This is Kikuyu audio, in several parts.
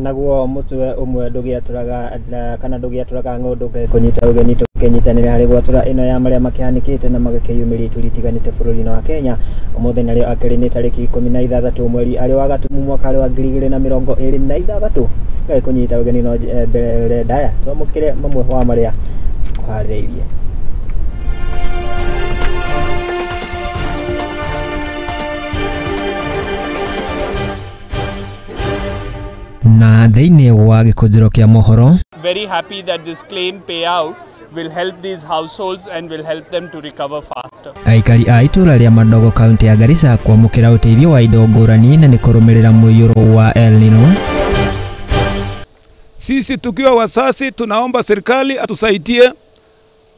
Naguo mutwe umwe ndũgĩatũraga kana ndũgĩatũraga ng'ũndũ ngũnyita ũgeni tũkĩnyitanĩra harĩ gwatũra ĩno ya marĩa makĩhanĩkĩte na magakĩyumĩria ituri itiganĩte bũrũri-inĩ wa Kenya. Ũmũthĩ narĩo akĩrĩ nĩ tarĩki 16 mweri arĩ wa Gatumu mwaka wa 2026. Ngũnyita ũgeni no mbere ndaya twamũkĩre mamwe wa marĩa kũharĩrĩirie. Na thĩinĩ wa gĩkũnjĩro kĩa mohoro, very happy that this claim payout will help these households and will help them to recover faster. Aikari a itũra rĩa Madogo kaunti ya Garissa kwamũkĩra ũteithio wa indo ngũrani na nĩ kũrũmĩrĩra mũiyũro wa El Nino. Sisi tukiwa wasasi tunaomba serikali atusaidie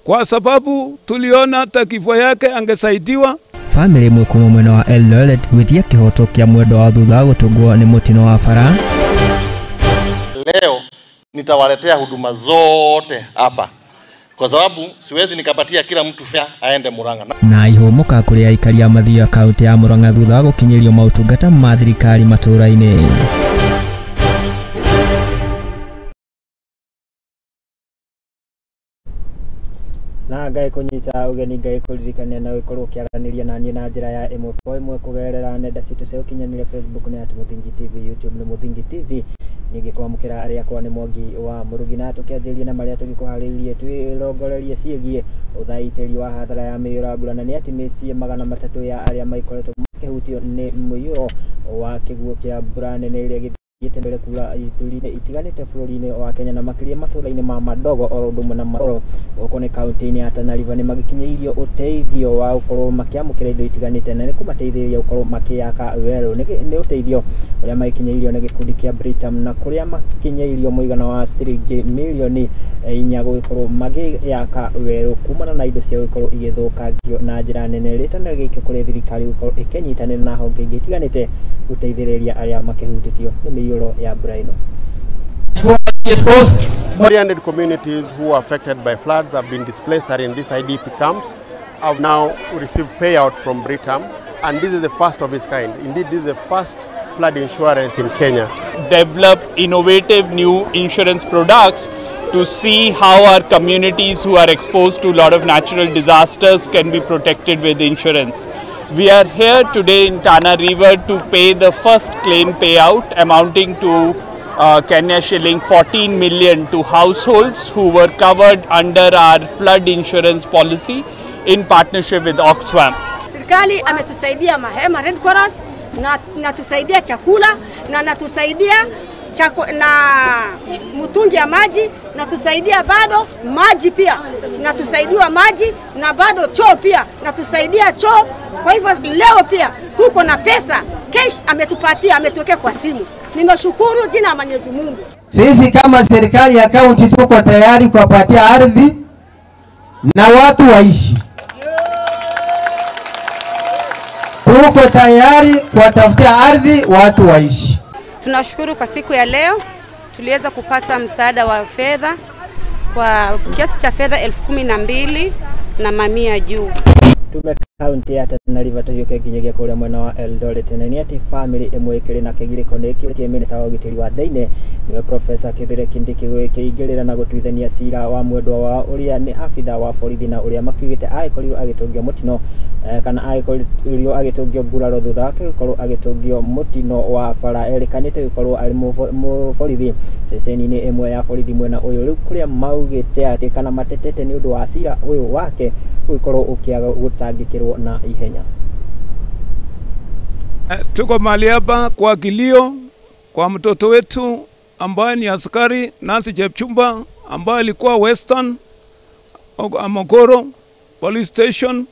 kwa sababu tuliona hata kifo yake angesaidiwa. Family ĩmwe kuma mwena wa Eldoret gwĩtia kĩhoto kĩa mwendwa wa thutha gũtũngwo nĩ mũtino wa bara. Leo nitawaletea huduma zote hapa kwa sababu siwezi nikapatia kila mtu fare aende Murang'a. Na ihũmũka kũrĩ aikari a Mathioya kaunti ya Murang'a thutha wa gũkinyĩrio maũtungata ma thirikari matũũra-inĩ. Na ngai kunyita ugeni ngai kuririkania na gũkorwo ũkĩaranĩria na niĩ na njĩra ya ĩmwe kwa ĩmwe kũgerera nenda citũ cia ũkinyanĩria. Facebook nĩ at Muthingi TV, YouTube nĩ Muthingi TV. Ningĩ kwamũkĩra arĩa akwa nĩ Mwangi wa Mũrugi, na tũkĩanjĩrĩria na marĩa tũgĩkũharĩrĩirie twĩrongorerie ciĩgiĩ ũthaitĩri wa hathara ya mĩiyũro ya mbura, na nĩ atĩ mĩciĩ 300 ya arĩa maikoretwo makĩhutio nĩ mũiyũro wa kĩguũ kĩa mbura nene ĩrĩa gĩthiĩte mbere kura ituri-inĩ itiganĩte bũrũri-inĩ wa Kenya na makĩria matũũra-inĩ ma Madogo oro ũndũ ũmwe na Maroro gũkũ nĩ kaunti-inĩ ya Tana River. Nĩ magĩkinyĩirio ũteithio wa gũkorwo makĩamũkĩra indo itiganĩte na nĩ kũmateithĩrĩria gũkorwo makĩyaka werũ. Nĩ ũteithio ũrĩa magĩkinyĩirio nĩ gĩkundi kĩa Britam, na kũrĩa makinyĩirio mũigana wa ciringi mirioni 4 gũgĩkorwo magĩyaka werũ kumana na indo cia gũkorwo igĩthũkangio na njĩra nene. Rĩtana rĩgĩikio kũrĩ thirikari gũkorwo ĩkĩnyitanĩra na honge ingĩ itiganĩte gũteithĩrĩria arĩa makĩhutĩtio nĩ mĩiyũro ya mbura ĩno. 300 communities who are affected by floods have been displaced are in these IDP camps, have now received payout from Britam, and this is the first of its kind. Indeed, this is the first flood insurance in Kenya. Develop innovative new insurance products to see how our communities who are exposed to a lot of natural disasters can be protected with insurance. We are here today in Tana River to pay the first claim payout amounting to Kenya shilling 14 million to households who were covered under our flood insurance policy in partnership with Oxfam. Serikali ametusaidia mahema Red Cross na natusaidia chakula na natusaidia na mtungi ya maji, natusaidia bado maji pia, natusaidiwa maji na bado choo pia, natusaidia choo. Kwa hivyo leo pia tuko na pesa cash ametupatia, ametuwekea kwa simu. Nimeshukuru jina la Mwenyezi Mungu. Sisi kama serikali ya kaunti tuko tayari kuwapatia ardhi na watu waishi. Tuko tayari kuwatafutia ardhi watu waishi. Tunashukuru kwa siku ya leo tuliweza kupata msaada wa fedha kwa kiasi cha fedha 12,000 na mamia juu. Tume kaunti ya Tana River tuhiũke nginyagia kũrĩa mwena wa Eldoret, na nĩ atĩ family ĩmwe ĩkĩrĩ na kĩgirĩko nĩ ĩkĩũrĩtie minista wa ũgitĩri wa thĩinĩ nĩwe Professor Kithure Kindiki gũkĩingĩrĩra na gũtuithania cira wa mwendwa wao ũrĩa nĩ abitha wa borithi na ũrĩa makiugĩte agĩkorirwo agĩtũngio mũtino kana agĩkorirwo agĩtũngio nguraro thutha wake gũkorwo agĩtũngio mũtino wa bara erĩkanĩte gũkorwo arĩ mũborithi ceceni-inĩ ĩmwe ya borithi mwena ũyũ. Rĩu kũrĩa maugĩte atĩ kana matetete nĩ ũndũ wa cira ũyũ wake gũgĩkorwo ũkĩaga gũtangĩkĩrwo na ihenya. Tuko mahali hapa kwa kilio kwa mtoto wetu ambaye ni askari Nancy Chepchumba ambaye alikuwa Western Amogoro Police Station,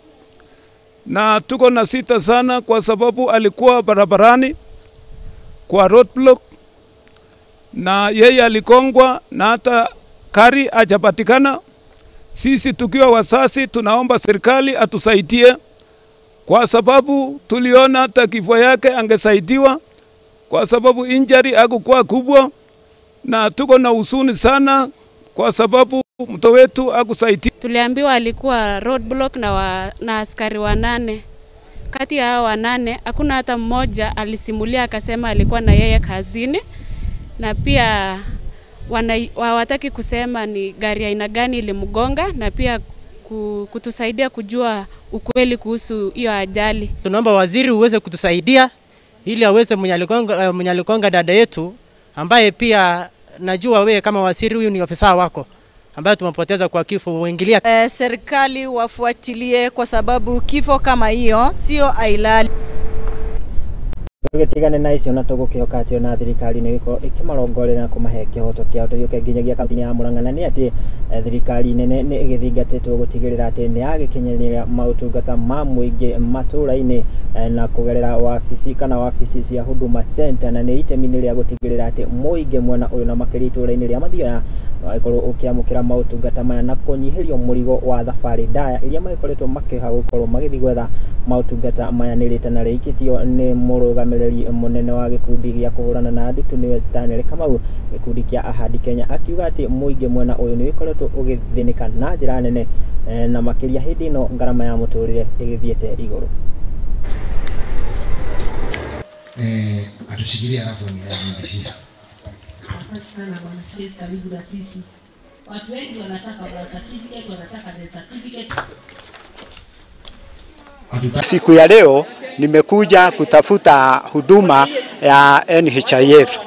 na tuko na sita sana kwa sababu alikuwa barabarani kwa roadblock na yeye alikongwa na hata kari hajapatikana. Sisi tukiwa wasasi tunaomba serikali atusaidie kwa sababu tuliona hata kifo yake angesaidiwa kwa sababu injury hakukuwa kubwa, na tuko na huzuni sana kwa sababu mtoto wetu hakusaidiwa. Tuliambiwa alikuwa roadblock na askari 8. Kati ya hao 8 hakuna hata mmoja alisimulia akasema alikuwa na yeye kazini. na pia hawataki kusema ni gari aina gani ilimgonga, na pia kutusaidia kujua ukweli kuhusu hiyo ajali. Tunaomba waziri uweze kutusaidia ili aweze mwenye aligonga dada yetu, ambaye pia najua wewe kama waziri huyu ni ofisa wako ambaye tumepoteza kwa kifo, uingilia. Serikali wafuatilie kwa sababu kifo kama hiyo sio ailali. Tũgĩtigane na icio na tũgũkĩhoka atĩ ona thirikari nĩ ĩgĩkorwo ĩkĩmarongorera na kũmahe kĩhoto kĩao. Tũhiũke nginyagia kaunti-inĩ ya Murang'a, na nĩ atĩ thirikari nene nĩ ĩgĩthingatĩtwo gũtigĩrĩra atĩ nĩ yagĩkinyanĩria maũtungata ma mũingĩ matũũra-inĩ na kũgerera wabici kana wabici cia Huduma Center, na nĩ itemi-inĩ rĩa gũtigĩrĩra atĩ mũingĩ mwena ũyũ na makĩria itũũra-inĩ rĩa Mathioya wagĩkorwo ũkĩamũkĩra maũtungata maya na kũnyihĩrio mũrigo wa thabarĩ ndaya iria magĩkoretwo makĩoha gũkorwo magĩthiĩ gwetha maũtungata maya. Nĩ rĩtana rĩikĩtio nĩ mũrũgamĩrĩri mũnene wa gĩkundi gĩa kũhũrana na ndutu nĩwe Stanley Kamau, gĩkundi kĩa Ahadi Kenya, akiuga atĩ mũingĩ mwena ũyũ nĩ ũkoretwo ũgĩthĩnĩka na njĩra nene na makĩria hĩndĩ ĩno ngarama ya mũtũrĩre ĩgĩthiĩte igũrũ. Atushikilie alafu nirudishie. Asante sana bwana Chris, karibu na sisi. Watu wengi wanataka birth certificate, wanataka death certificate. Siku ya leo nimekuja kutafuta huduma ya NHIF.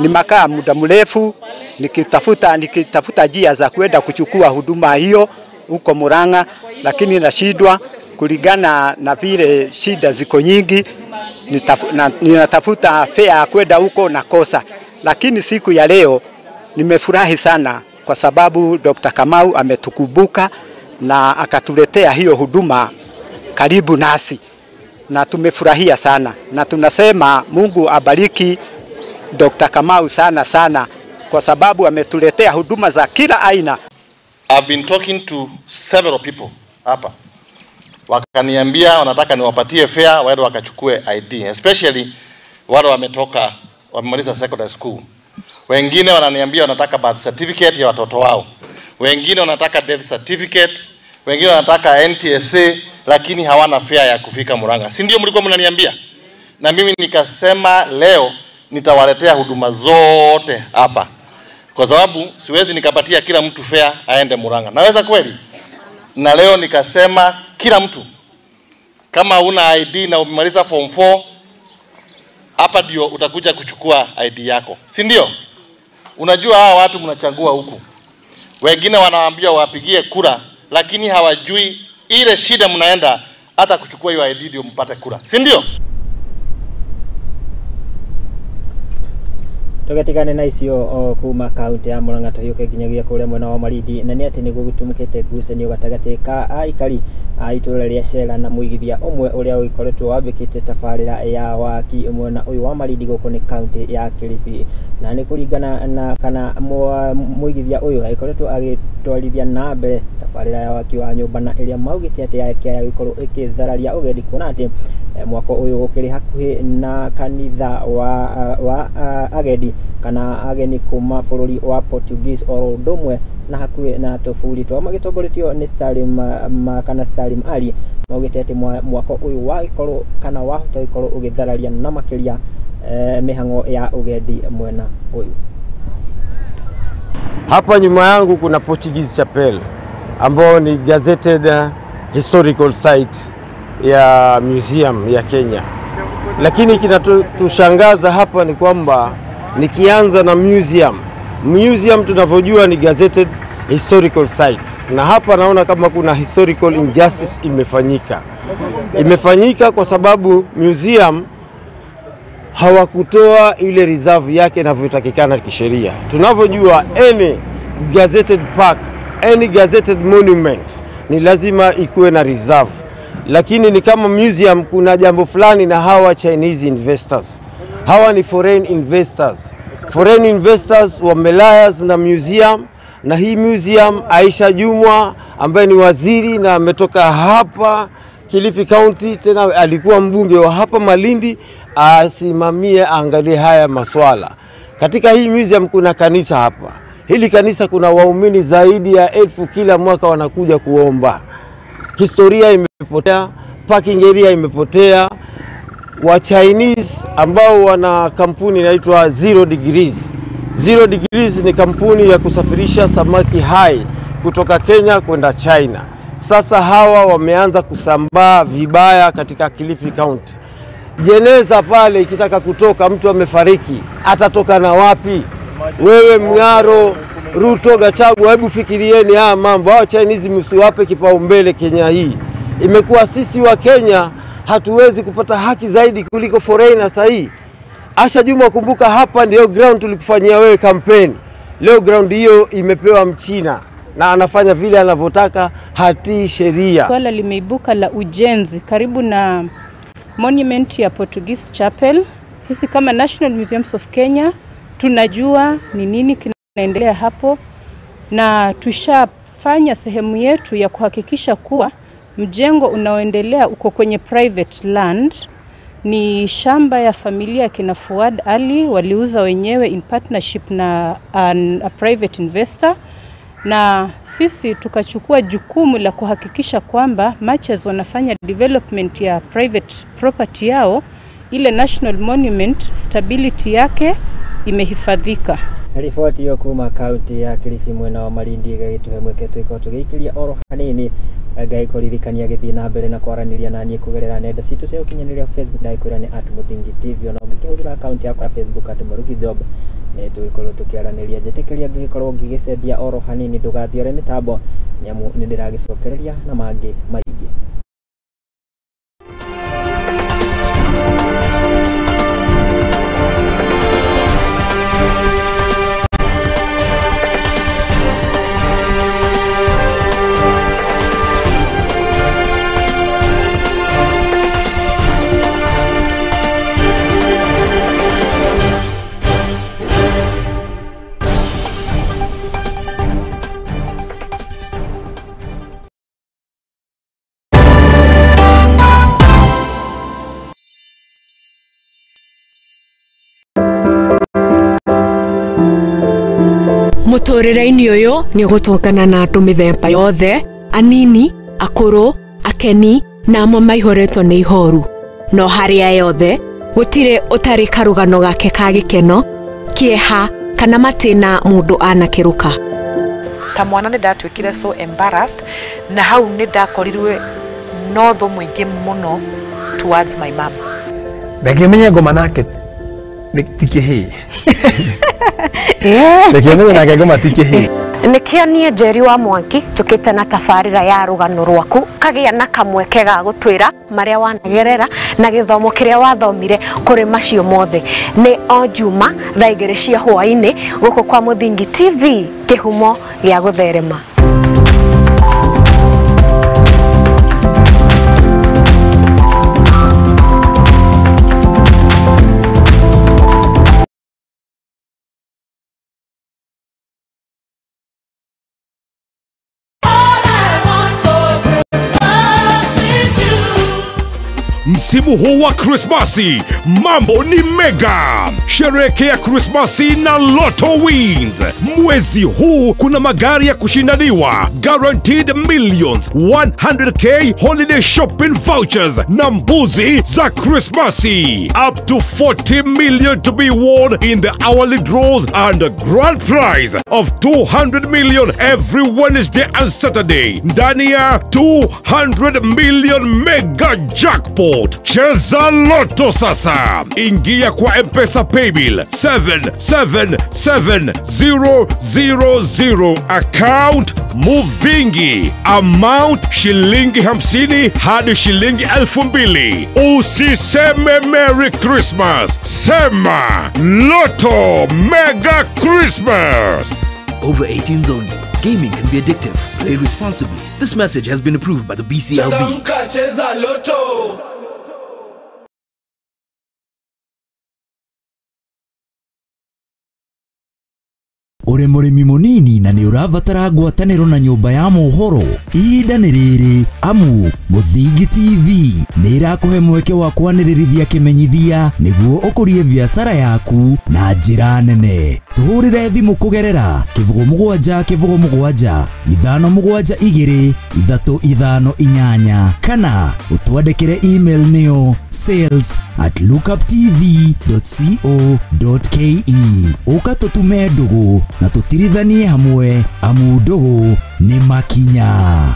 Nimekaa muda mrefu nikitafuta njia za kwenda kuchukua huduma hiyo huko Murang'a, lakini nashindwa kulingana na vile shida ziko nyingi. Ninatafuta fare ya kwenda huko na kosa. Lakini siku ya leo nimefurahi sana kwa sababu Dr. Kamau ametukumbuka na akatuletea hiyo huduma karibu nasi, na tumefurahia sana, na tunasema Mungu abariki Dr. Kamau sana sana kwa sababu ametuletea huduma za kila aina. I've been talking to several people hapa, wakaniambia wanataka niwapatie fare waende wakachukue ID, especially wale wametoka wamemaliza secondary school. Wengine wananiambia wanataka birth certificate ya watoto wao, wengine wanataka death certificate, wengine wanataka NTSA, lakini hawana fare ya kufika Murang'a. Si ndio mlikuwa mnaniambia? Na mimi nikasema leo nitawaletea huduma zote hapa, kwa sababu siwezi nikapatia kila mtu fare aende Murang'a. Naweza kweli? Na leo nikasema kila mtu, kama una ID na umemaliza form 4, hapa ndio utakuja kuchukua ID yako, si ndio? Unajua hawa watu mnachagua huku, wengine wanawaambia wapigie kura, lakini hawajui ile shida mnaenda hata kuchukua hiyo ID ndio mpate kura, si ndio? Tũgetigane na icio kuma kaunti ya Murang'a tũhiũke nginyagia kũrĩa mwena wa Malindi, na nĩ atĩ nĩ gũgĩtumũkĩte ngucanio gatagatĩ ka aikari a itũũra rĩa Cera na mũigithia ũmwe ũrĩa ũgĩkoretwo wambĩkĩte tabarĩra ya waki mwena ũyũ wa Malindi gũkũ nĩ kaunti ya Kilifi, na nĩ kũringana na kana mũigithia ũyũ agĩkoretwo agĩtwarithia na mbere tabarĩra ya waki wa nyũmba na ĩrĩa maugĩte atĩ yakĩaya gũkorwo ĩkĩthararia ũgendi, kuona atĩ mwako ũyũ ũkĩrĩ hakuhĩ na kanitha wa agendi kana ageni kuma bũrũri wa Portuguese oro ũndũ ũmwe na hakuhĩ na tũburi twao magĩtongoretio nĩ Salim kana Salim Ali maugĩte atĩ mwako ũyũ wagĩkorwo kana wahota gũkorwo ũgĩthararia na makĩria mĩhang'o ya ũgendi mwena ũyũ. Hapa nyuma yangu kuna Portuguese Chapel ambayo ni gazetted historical site ya museum ya Kenya. Lakini kinachotushangaza hapa ni kwamba nikianza na museum, museum tunavyojua ni gazetted historical site, na hapa naona kama kuna historical injustice imefanyika. Imefanyika kwa sababu museum hawakutoa ile reserve yake inavyotakikana kisheria. Tunavyojua any gazetted park, any gazetted monument ni lazima ikuwe na reserve. Lakini ni kama museum kuna jambo fulani na hawa Chinese investors. Hawa ni foreign investors. Foreign investors wameliaise na museum, na hii museum Aisha Jumwa ambaye ni waziri na ametoka hapa Kilifi County, tena alikuwa mbunge wa hapa Malindi, asimamie aangalie haya maswala. Katika hii museum kuna kanisa hapa. Hili kanisa kuna waumini zaidi ya 1000 kila mwaka wanakuja kuomba. Historia imepotea, parking area imepotea, Wa Chinese ambao wana kampuni inaitwa 0 Degrees. 0 Degrees ni kampuni ya kusafirisha samaki hai kutoka Kenya kwenda China. Sasa hawa wameanza kusambaa vibaya katika Kilifi County. Jeneza pale ikitaka kutoka, mtu amefariki, atatoka na wapi? Wewe Mng'aro, Ruto, Gachagua, hebu fikirieni haya mambo. Hao Chinese msiwape kipaumbele Kenya hii. Imekuwa sisi wa Kenya hatuwezi kupata haki zaidi kuliko foreigner sahi. Asha Juma, kumbuka hapa ndio ground tulikufanyia wewe kampeni. Leo ground hiyo imepewa Mchina na anafanya vile anavyotaka, hatii sheria. Swala limeibuka la ujenzi karibu na monument ya Portuguese Chapel. Sisi kama National Museums of Kenya tunajua ni nini kinaendelea hapo, na tushafanya sehemu yetu ya kuhakikisha kuwa mjengo unaoendelea uko kwenye private land. Ni shamba ya familia kina Fuad Ali, waliuza wenyewe in partnership na a private investor, na sisi tukachukua jukumu la kuhakikisha kwamba matches wanafanya development ya private property yao, ile national monument stability yake imehifadhika. Riboti iyo kuma kaunti ya Kilifi mwena wa Malindi igagituhe mweke twiko tugiikiria oro hanini ngaikuririkania githii na mbere na kwaraniria na niĩ kũgerera nenda citũ cia ũkinyanĩria Facebook ndakwĩra nĩ @Mũthingi TV, ona ũngĩkĩhũthĩra akaunti yakwa ya Facebook @Mũrugi Job nĩ tũgĩkorwo tũkĩaranĩria. Njĩtĩkĩria ngĩgĩkorwo ngĩgĩcenjia oro hanini ndũgathiore mĩtambo nĩamu nĩ ndĩragĩcokereria na mangĩ maingĩ. Mũtũrĩre-inĩ ũyũ nĩ ũgũtũngana na andũ mĩthemba yothe, anini, akũrũ, akeni na amwe maihũrĩtwo nĩ ihoru. No harĩa yothe gũtirĩ ũtarĩ karũgano gake ka gĩkeno, kĩeha kana matĩna mũndũ anakĩrũka. Ta mwana nĩ ndatuĩkire so embarrassed, na hau nĩ ndakorirwe no thũ mũingĩ mũno towards my mom. Ndangĩmenya ngoma nake ti kĩhĩĩ. Ndangĩmenya nake ngoma ti kĩhĩĩ. Nĩkĩo niĩ Njeri wa Mwangi njũkĩte na tabarĩra ya rũgano rwaku, kagĩa na kamweke ga gũtwĩra marĩa wanagerera na gĩthomo kĩrĩa wathomire kũrĩ macio mothe. Nĩ o Juma thaa 2 cia hwaĩ-inĩ gũkũ kwa Mũthingi TV, kĩhumo gĩa gũtherema. Msimu huu wa Krismasi, mambo ni mega. Sherehekea Krismasi na Lotto Wins. Mwezi huu kuna magari ya kushindaniwa, guaranteed millions, 100k holiday shopping vouchers na mbuzi za Krismasi. Up to 40 million to be won in the hourly draws and a grand prize of 200 million every Wednesday and Saturday. Ndani ya 200 million mega jackpot. Cheza Lotto sasa. Ingia kwa M-Pesa Paybill 777000, account Muvingi, amount shilingi 50 hadi shilingi 2000. Usiseme Merry Christmas, sema Lotto Mega Christmas. Over 18s only. Gaming can be addictive. Play responsibly. This message has been approved by the BCLB. Cheza Lotto. Uri mũrĩmi mũnini na nĩ ũrabatara ngwatanĩro na nyũmba ya mohoro, ihinda nĩ rĩrĩ amu Mũthingi TV nĩ ĩrakũhe mweke wa kwanĩrĩrithia kĩmenyithia nĩguo ũkũrie biacara yaku na njĩra nene. Tũhũrĩre thimũ kũgerera 07 07 572 358 kana ũtwandĩkĩre email nĩyo sales@lookuptv.co.ke. Ũka tũtume ndũgũ na tũtirithanie hamwe, amu ndũgũ nĩ makinya.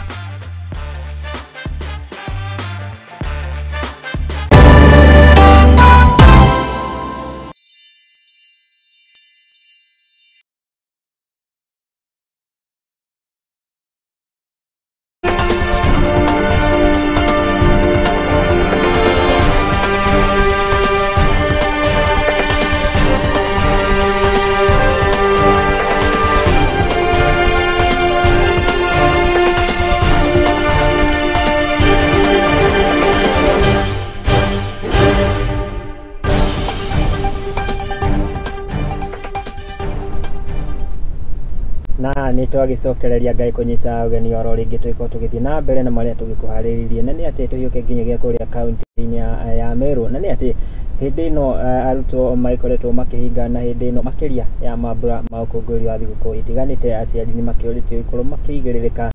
Na nĩ twagĩcokereria Ngai kũnyita ũgeni oro rĩngĩ tũgĩkorwo tũgĩthiĩ na mbere na marĩa tũgĩkũharĩrĩirie, na nĩ atĩ tũhiũke nginyagia kũrĩa kaunti-inĩ ya Meru, na nĩ atĩ hĩndĩ ĩno arutwo magĩkoretwo makĩhinga, na hĩndĩ ĩno makĩria ya mambura ma ũkũngũĩri wa thigũkũ itiganĩte, aciari nĩ makĩũrĩtio gũkorwo makĩigĩrĩrĩka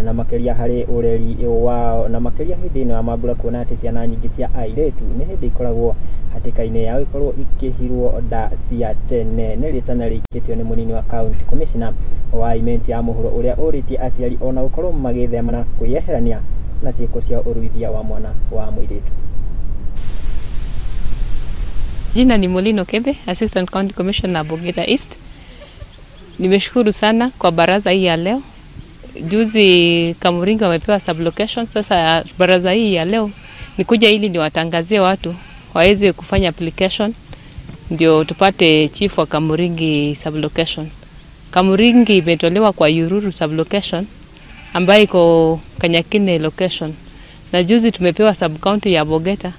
na makĩria harĩ ũreri wao, na makĩria hĩndĩ ĩno ya mambura, kuona atĩ ciana nyingĩ cia airĩtu nĩ hĩndĩ ikoragwo hatĩka-inĩ ya gũkorwo ikĩhirwo nda cia tene. Nĩ rĩtana rĩikĩtio nĩ mũnini wa county commissioner wa Imenti ya mũhuro, ũrĩa ũrĩtie aciari ona gũkorwo magĩthema na kwĩyeherania na ciĩko cia ũruithia wa mwana wa mũirĩtu. Jina ni Molino Kebe, Assistant County Commissioner Bogeta East. Nimeshukuru sana kwa baraza hii ya leo. Juzi Kamuringa wamepewa sublocation. Sasa baraza hii ya leo nikuja ili niwatangazie watu waweze kufanya application ndio tupate chief wa Kamuringi sublocation. Kamuringi imetolewa kwa Yururu sublocation ambayo iko Kanyakine location, na juzi tumepewa sub county ya Bogeta.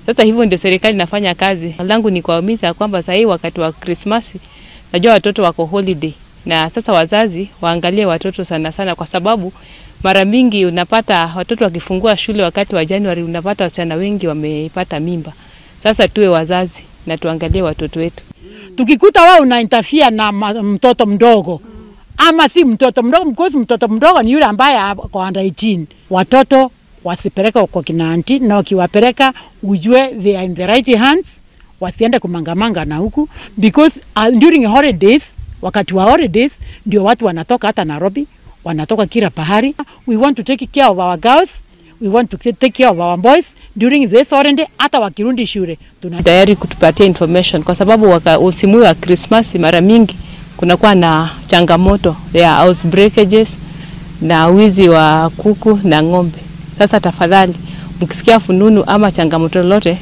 Sasa hivyo ndio serikali inafanya kazi. Langu ni kuwahimiza kwamba sasa hii wakati wa Krismasi najua watoto wako holiday, na sasa wazazi waangalie watoto sana sana, kwa sababu mara mingi unapata watoto wakifungua shule wakati wa Januari unapata wasichana wengi wamepata mimba. Sasa tuwe wazazi na tuangalie watoto wetu. Tukikuta wao una interfere na mtoto mdogo ama si mtoto mdogo, because mtoto mdogo ni yule ambaye ako under 18. Watoto wasipeleke kwa kina auntie, na ukiwapeleka ujue they are in the right hands, wasiende kumangamanga na huku, because during holidays, wakati wa holidays ndio watu wanatoka hata Nairobi, wanatoka kila pahali. We want to take care of our girls, we want to take care of our boys during this holiday, hata wakirundi shule tuna tayari kutupatia information, kwa sababu msimu wa Christmas mara mingi kunakuwa na changamoto ya house breakages na wizi wa kuku na ng'ombe. Sasa tafadhali mkisikia fununu ama changamoto lolote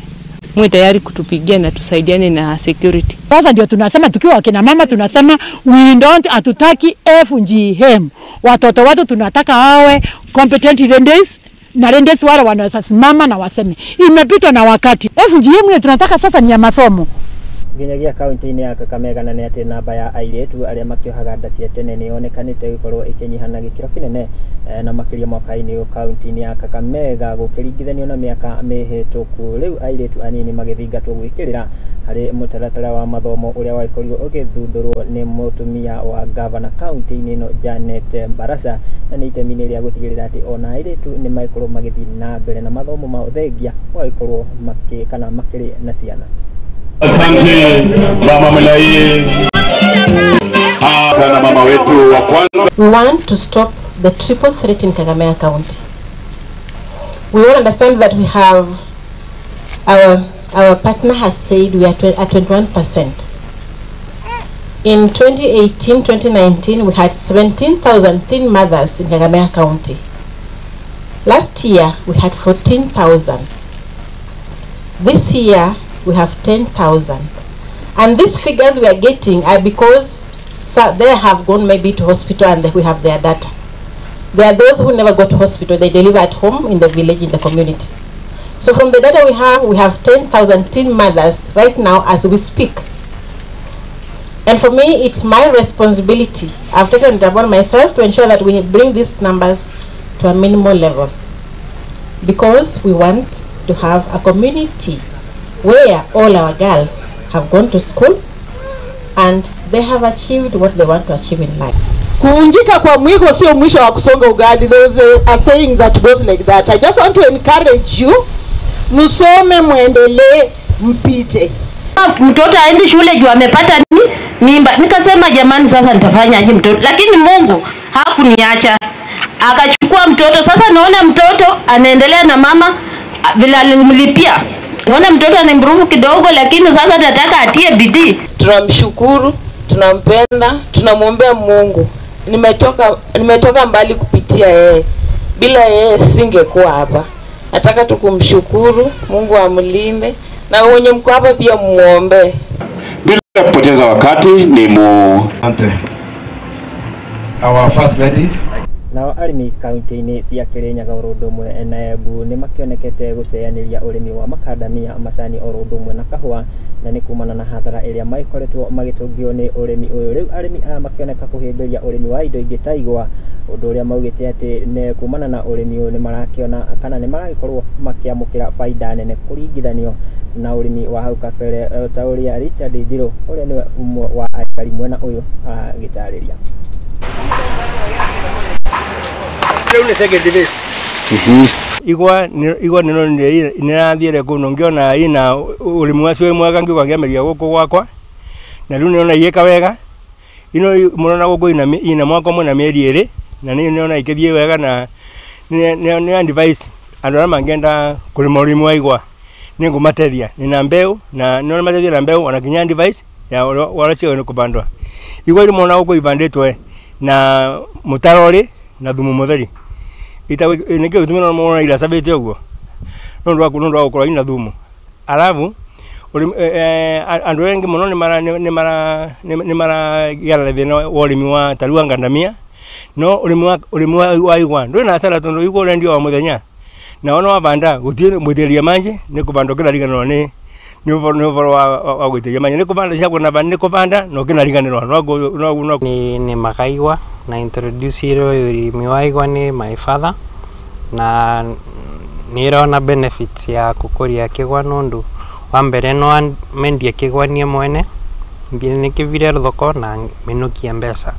mwe tayari kutupigia na tusaidiane na security. Sasa ndio tunasema tukiwa kina mama tunasema we don't, hatutaki FGM. Watoto watu tunataka wawe competent ladies, na ladies wale wanaweza simama na waseme imepitwa na wakati. FGM ile tunataka sasa ni ya masomo. Nginyagia kaunti-inĩ ya Kakamega, na nĩ atĩ namba ya airĩtu arĩa makĩohaga nda cia tene nĩ yonekanĩte gũkorwo ĩkĩnyiha na gĩkĩro kĩnene, na makĩria mwaka-inĩ ũyũ kaunti-inĩ ya Kakamega gũkĩringithanio na mĩaka mĩhĩtũku. Rĩu airĩtu anini magĩthingatwo gwĩkĩrĩra harĩ mũtaratara wa mathomo ũrĩa wagĩkorirwo ũgĩthundũrwo nĩ mũtumia wa gavana kaunti-inĩ ĩno Janet Barasa, na nĩ itemi-inĩ rĩa gũtigĩrĩra atĩ ona airĩtu nĩ magĩkorwo magĩthiĩ na mbere na mathomo mao thengia wagĩkorwo makĩ kana makĩrĩ na ciana. Asante mama Mulai. Sana mama wetu wa kwanza. We want to stop the triple threat in Kakamega County. We all understand that we have our partner has said we are at 21%. In 2018-2019 we had 17,000 teen mothers in Kakamega County. Last year we had 14,000. This year we have 10,000, and these figures we are getting are because they have gone maybe to hospital and we have their data. There are those who never go to hospital, they deliver at home, in the village, in the community. So from the data we have 10,000 teen mothers right now as we speak. And for me, it's my responsibility. I've taken it upon myself to ensure that we bring these numbers to a minimal level, because we want to have a community where all our girls have gone to school and they have achieved what they want to achieve in life. Kuunjika kwa mwiko sio mwisho wa kusonga ugali. There is a saying that goes like that. I just want to encourage you, Msome, muendelee, mpite. Mtoto aende shule juu amepata mimba. Nikasema jamani, sasa nitafanya aje mtoto? Lakini Mungu hakuniacha, akachukua mtoto. Sasa naona mtoto anaendelea na mama vile alimlipia. Naona mtoto ana improve kidogo, lakini sasa nataka atie bidii. Tunamshukuru, tunampenda, tunamwombea Mungu. Nimetoka mbali kupitia yeye. Bila yeye singekuwa hapa. Nataka tukumshukuru, Mungu amlinde, na wenye mko hapa pia muombe. Bila kupoteza wakati ni mu Our first lady. Nao arĩmi kaunti-inĩ cia Kirinyaga oro ũndũ ũmwe na Embu nĩ makĩonekete gũteanĩria ũrĩmi wa makandamia, macani oro ũndũ ũmwe na kahũa, na nĩ kumana na hathara ĩrĩa magĩkoretwo magĩtũngio nĩ ũrĩmi ũyũ. Rĩu arĩmi aya makĩoneka kũhĩmbĩria ũrĩmi wa indo ingĩ ta igwa, ũndũ ũrĩa maugĩte atĩ nĩ kumana na ũrĩmi ũyũ nĩ marakĩona kana nĩ maragĩkorwo makĩamũkĩra baida nene kũringithanio na ũrĩmi wa hau kabere, ta ũrĩa Richard Njirũ ũrĩa nĩwe ũmwe wa aikari mwena ũyũ aragĩtarĩria. Rĩu second base. Igwa nĩronire nĩrathiĩre kũndũ ngĩona ina ũrĩmi wacio wĩ mwega, ngĩũka ngĩambĩrĩria gũkũ gwakwa, na rĩu nĩrona igĩka wega. Ino mũrona gũkũ ina mwaka ũmwe na mĩeri ĩrĩ, na niĩ nĩrona ikĩthiĩ wega, na nĩ advice andũ arĩa mangĩenda kũrĩma ũrĩmi wa igwa nĩngũmateithia. Nĩna mbeũ na nĩrona mateithia na mbeũ ona nginya advice ya ũrĩa ciagĩrĩirwo nĩ kũbandwa. Igwa iria mũrona gũkũ ibandĩtwe na mũtaro ũrĩ na thumu mũtheri. Nĩkĩo gĩtũmi mũrona iracabĩte ũguo nĩ ũndũ wa gũkorwo ina thumu. Alafu andũ aingĩ mũno nĩ maragĩa na thĩna wa ũrĩmi wa ta rĩu wa ngandamia, no ũrĩmi wa igwa ndũrĩ na hasara tondũ igwa ũrendio o mũthenya, na ona wabanda gũtirĩ mũitĩrĩria manji nĩ kũbanda ũkĩnariganĩrwo nĩ ũhoro wa gũitĩrĩria manji, nĩ kũbanda ciaku nĩ kũbanda na ũkĩnariganĩrwo. Ni makaigwa na introduce ũrĩmi wa igwa nĩ my father, na nĩrona benefits ya gũkũria kĩgwa nũndũ wa mbere no mendie kĩgwa niĩ mwene nĩkĩvire thoko na mĩnũkie mbeca.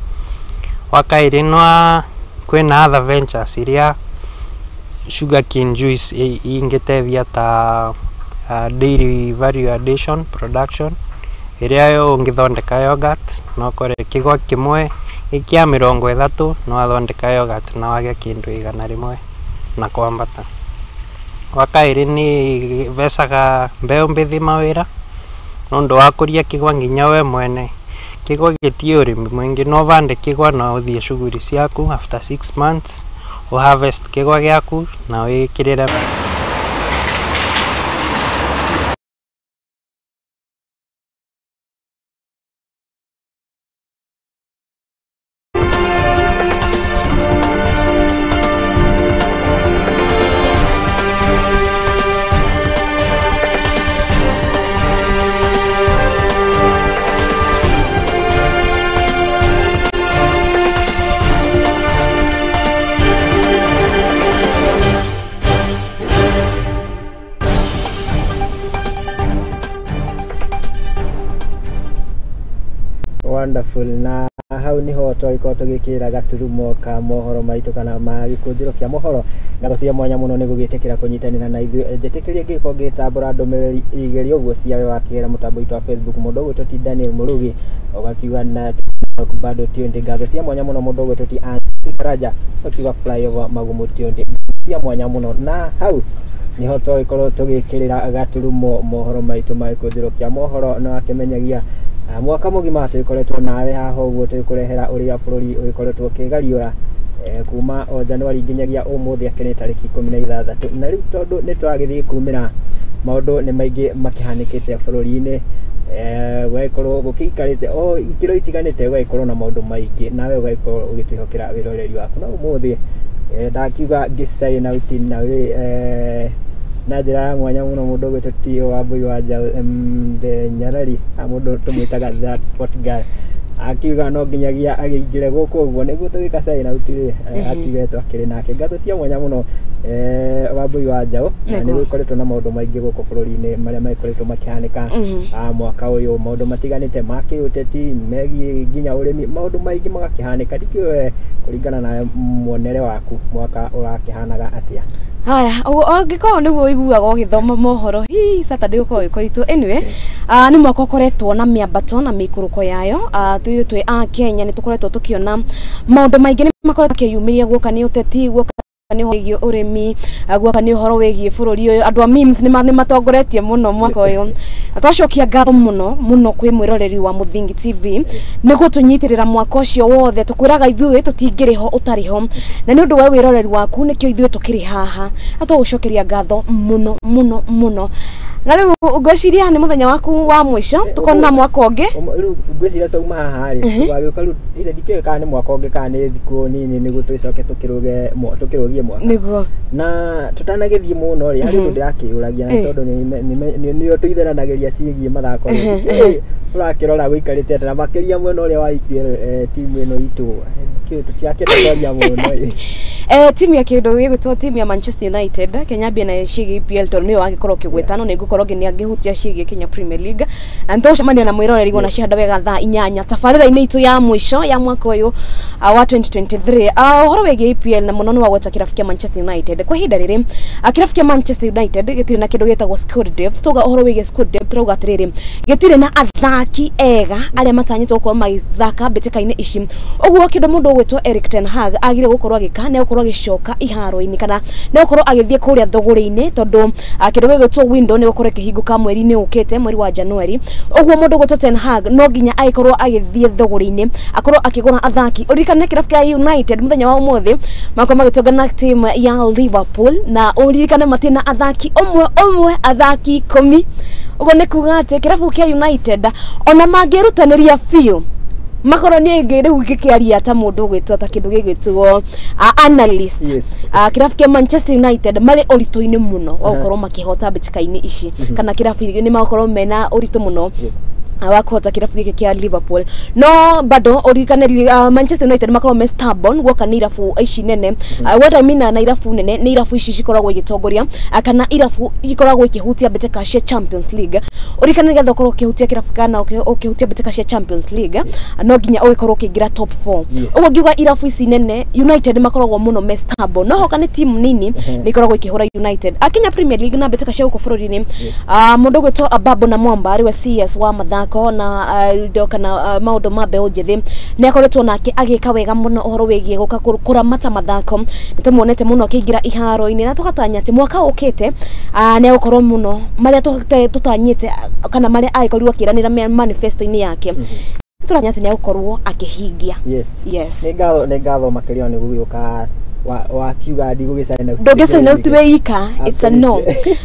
Wa kaĩrĩ no kwĩna other ventures iria sugarcane juice ingĩteithia ta dairy value addition production ĩrĩa yo ũngĩthondeka yogurt, no ũkore kĩgwa kĩmwe gĩa 30 no athondeka yogurt na wage kĩndũ 100 na kwambata. Wa kaĩrĩ nĩ becaga mbeũ mbĩthĩ mawĩra nũndũ wa kũria kĩgwa nginya we mwene. Kĩgwa gĩtiĩ ũrĩmi mũingĩ, no ũbande kĩgwa na ũthiĩ shughuli ciaku after 6 months ũ harvest kĩgwa gĩaku na wĩkĩrĩre. Wonderful. Na hau niho twagĩkorwo tũgĩkĩra gaturumo ka mohoro maitũ kana ma gĩkũnjĩro kĩa mohoro. Ngatho cia mwanya mũno nĩ gũgĩtĩkĩra kũnyitanĩra na ithuĩ. Njĩtĩkĩrie ngĩkorwo ngĩtambũra ndũmĩrĩri igĩrĩ ũguo ciawe wakĩgera mũtambo witũ wa Facebook. Mũndũ ũgwĩtwo ti Daniel Mũrugi ũgakiuga na bado tionde. Ngatho cia mwanya mũno mũndũ ũgwĩtwo ti Ansi Karaja ũkiuga flyover Magumu tionde. Cia mwanya mũno. Na hau niho twagĩkorwo tũgĩkĩrĩra gaturumo mohoro maitũ ma gĩkũnjĩro kĩa mohoro, na akĩmenyagia mwaka mũgima tũgĩkoretwo nawe haha ũguo tũgĩkũrehera ũrĩa bũrũri ũgĩkoretwo ũkĩgariũra kuma o Januari nginyagia ũmũthĩ akĩrĩ tarĩki 16. Na rĩu tondũ nĩ twagĩthiĩ kumĩra maũndũ nĩ maingĩ makĩhanĩkĩte bũrũri-inĩ, gũgagĩkorwo gũkĩikarĩte o ikĩro itiganĩte, gũgagĩkorwo na maũndũ maingĩ, nawe ũgagĩkorwo ũgĩtwĩhokera wĩroreri waku. Na ũmũthĩ ndakiuga ngĩ sign out na wĩ na njĩra ya mwanya mũno mũndũ ũgwĩtwo ti Wambui wa Njaũ the Nyarari, mũndũ tũmwĩtaga that sport girl, akiuga no nginyagia agĩingĩre gũkũ ũguo nĩguo tũgĩka sign out rĩ, akiuga twakĩrĩ nake. Ngatho cia mwanya mũno Wambui wa Njaũ, na nĩ Nĩguo. gũkoretwo na maũndũ maingĩ gũkũ bũrũri-inĩ marĩa magĩkoretwo makĩhanĩka mwaka ũyũ, maũndũ matiganĩte ma kĩũteti megiĩ nginya ũrĩmi, maũndũ maingĩ magakĩhanĩka. Ndikĩũĩ kũringana na muonere waku mwaka ũrakĩhanaga atĩa? Haya, ũguo angĩkorwo nĩguo ũiguaga ũgĩthoma mohoro, hi Saturday gũkorwo gĩkoritwo. Anyway, nĩ mwaka ũkoretwo na mĩambato na mĩikũrũko yayo. Ithuĩ twĩ a Kenya nĩ tũkoretwo tũkĩona maũndũ maingĩ nĩ makoretwo makĩyumĩria, guoka nĩ ũteti, guoka nĩ ũhoro wĩgiĩ ũrĩmi, guoka nĩ ũhoro wĩgiĩ bũrũri ũyũ. Andũ a memes nĩ matongoretie mũno mwaka ũyũ. Na twacokia ngatho mũno mũno kwĩ mwĩroreri wa Mũthingi TV nĩ gũtũnyitĩrĩra mwaka ũcio wothe. Tũkwĩraga ithuĩ tũtingĩrĩ ho ũtarĩ ho, na nĩ ũndũ wa wĩroreri waku nĩkĩo ithuĩ tũkĩrĩ haha, na tũgũcokeria ngatho mũno mũno mũno. Na rĩu ngwĩciria nĩ mũthenya waku wa mũico, tũkona mwaka ũngĩ. Rĩu ngwĩciria twauma haha rĩ, tũgagĩũka rĩu ile ndikĩũĩ kana nĩ mwaka ũngĩ kana nĩ thikũ nini nĩguo tũgĩcoke tũkĩrũge tũkĩrũgie mwaka. Nĩguo. Na tũtanagĩthiĩ mũno rĩ, harĩ ũndũ ndĩrakĩũragia, na tondũ nĩo tũitheranagĩria ciĩgiĩ mathako rĩ, ũrakĩrora gũikarĩte atĩa, na makĩria mwena ũrĩa wa EPL, timu ĩno itũ tũtirakĩenda kwaria mũno ĩ. Timu ya kĩndũ gĩgwĩtwo timu ya Manchester United, Kenya mbia na ciĩgiĩ EPL tondũ nĩyo wagĩkorwo ũkĩgwĩta, no nĩ ngũkorwo ngĩnĩa ngĩhutia ciĩgiĩ Kenya Premier League, na nĩtũgũcemania na mwĩroreri wona cihanda wega thaa 8 tabarĩra-inĩ itũ ya mũico ya mwaka ũyũ wa 2023. Ũhoro wĩgiĩ EPL na mũno nĩ wagweta kĩrabu kĩa Manchester United. Kwa ihinda rĩrĩ, kĩrabu kĩa Manchester United gĩtirĩ na kĩndũ gĩtagwo squad depth. Tuga ũhoro wĩgiĩ squad depth, turauga atĩrĩrĩ, gĩtirĩ na athaki ega arĩa matanyĩtwo gũkorwo magĩthaka mbĩtĩka-inĩ ici. Ũguo kĩndũ mũndũ ũgwĩtwo Erik ten Hag agire gũkorwo agĩka nĩ gũkorwo agĩcoka iharo-inĩ kana nĩ gũkorwo agĩthiĩ kũrĩa thũgũrĩ-inĩ, tondũ kĩndũ gĩgwĩtwo window nĩ gũkorwo ĩkĩhingũka mweri-inĩ ũkĩte, mweri wa January. Ũguo mũndũ ũgwĩtwo ten Hag no nginya agĩkorwo agĩthiĩ thũgũrĩ-inĩ akorwo akĩgũra athaki. Ũririkane kĩrabu kĩa United mũthenya wa ũmũthĩ makorwo magĩtũngana na team ya Liverpool, na ũririkane matirĩ na athaki ũmwe ũmwe, athaki 10. Ũguo nĩ kuga atĩ kĩrabu kĩa United ona mangĩrutanĩria biũ makorwo niĩ ngĩ rĩu ngĩkĩaria ta mũndũ ũgwĩtwo ta kĩndũ gĩgwĩtwo analyst, kĩrabu kĩa Manchester United marĩ ũritũ-inĩ mũno wa gũkorwo makĩhota mbĩtĩka-inĩ ici, kana kĩrabu nĩ makorwo mena ũritũ mũno wa kũhota kĩrabu gĩkĩ kĩa Liverpool. No bado ũririkane Manchester United makorwo me stubborn guoka nĩ irabu ici nene. What I mean na irabu nene nĩ irabu ici cikoragwo igĩtongoria, kana irabu ikoragwo ikĩhutia mbĩtĩka cia Champions League. Ũririkane nĩgetha ũkorwo ũkĩhutia kĩrabu kana ũkĩhutia mbĩtĩka cia Champions League, no nginya ũgĩkorwo ũkĩingĩra top 4. Ũguo ngiuga irabu ici nene, United makoragwo mũno me stubborn, no hoka nĩ timu nini nĩ ikoragwo ikĩhũra United. Kenya Premier League na mbĩtĩka cia gũkũ bũrũri-inĩ, mũndũ ũgwĩtwo Babu na Mwamba arĩwe CS wa mathako na indo kana maũndũ ma mbeũ njĩthĩ nĩ akoretwo nake agĩka wega mũno ũhoro wĩgiĩ gũka kũramata mathako. Nĩ tũmuonete mũno akĩingĩra iharo-inĩ, na tũgatanya atĩ mwaka ũkĩte nĩ egũkorwo mũno marĩa tũtanyĩte, kana marĩa agĩkorirwo akĩranĩra manifesto-inĩ yake, tũratanya atĩ nĩ egũkorwo akĩhingia. Yes. Nĩ ngatho makĩria nĩ gũgĩũka wakiuga ndigũgĩcaina. Ndũngĩcaina out wĩ ika, it's a no.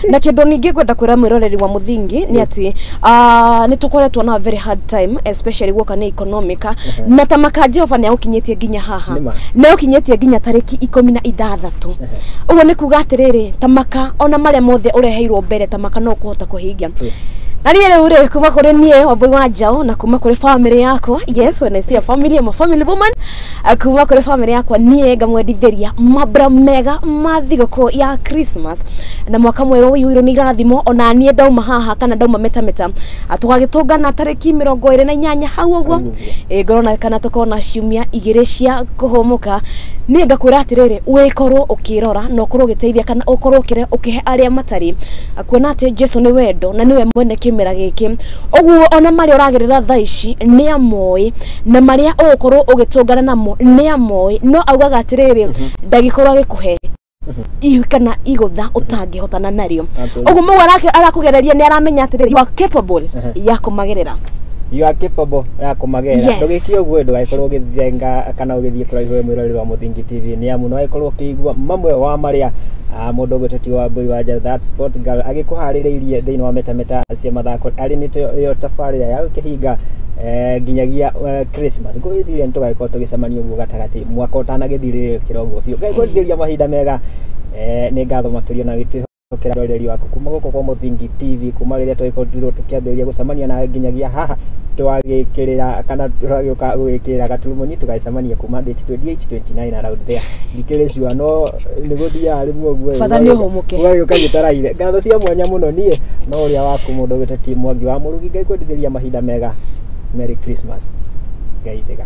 Na kĩndũ ningĩ ngwenda kwĩra mwĩroreri wa Mũthingi nĩ atĩ nĩ tũkoretwo na very hard time, especially guoka nĩ economic, na ta maka Jehova nĩ agũkinyĩtie nginya haha, nĩ agũkinyĩtie nginya tarĩki 16. Ũguo nĩ kuga atĩrĩrĩ, ta maka ona marĩa mothe ũreheirwo mbere, ta maka no ũkũhota kũhingia. Na niĩ rĩu rĩ, kuma kũrĩ niĩ Wambui wa Njaũ na kuma kũrĩ family yakwa, yes, when I say a family, I'm a family woman, kuma kũrĩ family yakwa niĩ ngamwendithĩria mambura mega ma thigũkũ ya Christmas na mwaka mwerũ ũiyũirwo nĩ irathimo. Ona niĩ ndauma haha kana ndauma metameta, tũgagĩtũngana tarĩki 28 hau ũguo. Ngorwo kana tũkorwo na ciumia 2 cia kũhũmũka. Niĩ ngakwĩra atĩrĩrĩ, wĩkorwo ũkĩrora na ũkorwo ũgĩteithia kana ũkorwo ũkĩhe arĩa matarĩ, kuona atĩ Jesu nĩ wendo na nĩwe mwene kĩmera gĩkĩ. Ũguo ona marĩa ũragerera thaa ici nĩ amoĩ, na marĩa ũgũkorwo ũgĩtũngana namo nĩ amoĩ, no augaga atĩrĩrĩ, ndagĩkorwo agĩkũhe ihu kana igũtha ũtangĩhotana narĩo. Ũguo mũguo arakũgereria nĩ aramenya atĩrĩrĩ, you are capable ya kũmagerera. You are capable ya kũmagerera. Yes. Ndũgĩkie ũguo, ndũgagĩkorwo ũgĩthenga kana ũgĩthiĩ kũraihu we mwĩroreri wa Mũthingi TV, nĩ amu no agĩkorwo ũkĩigua mamwe wa marĩa mũndũ ũgwĩtwo ti Wambui wa Njaũ, that sport girl, agĩkũharĩrĩirie thĩinĩ wa metameta cia mathako arĩ nĩ ĩyo tabarĩra ya gũkĩhinga nginyagia Christmas. Ngwĩciria nĩ tũgagĩkorwo tũgĩcemania ũguo gatagatĩ mwaka ũtanagĩthirĩrĩkĩra ũguo biũ. Ngai kwendithĩria mahinda mega. Nĩ ngatho makĩria na gĩtwĩhoke. Kwamũkĩra roreri waku kuma gũkũ kwa Mũthingi TV, kuma rĩrĩa twagĩkorirwo tũkĩambĩrĩria gũcemania nawe nginyagia haha twagĩkĩrĩra kana twagĩũka gũgĩkĩrĩra gaturumo-inĩ, tũgagĩcemania kuma date 28 29 around there. Ndikĩrĩ sure, no nĩ gũthiaga rĩmwe ũguo. Bata nĩ ũhũmũke. Ũgagĩũka gĩtaraire. Ngatho cia mwanya mũno niĩ no ũrĩa waku mũndũ ũgĩtwo Mwangi wa Mũrugi. Ngai kwendithĩria mahinda mega. Merry Christmas. Ngai njega.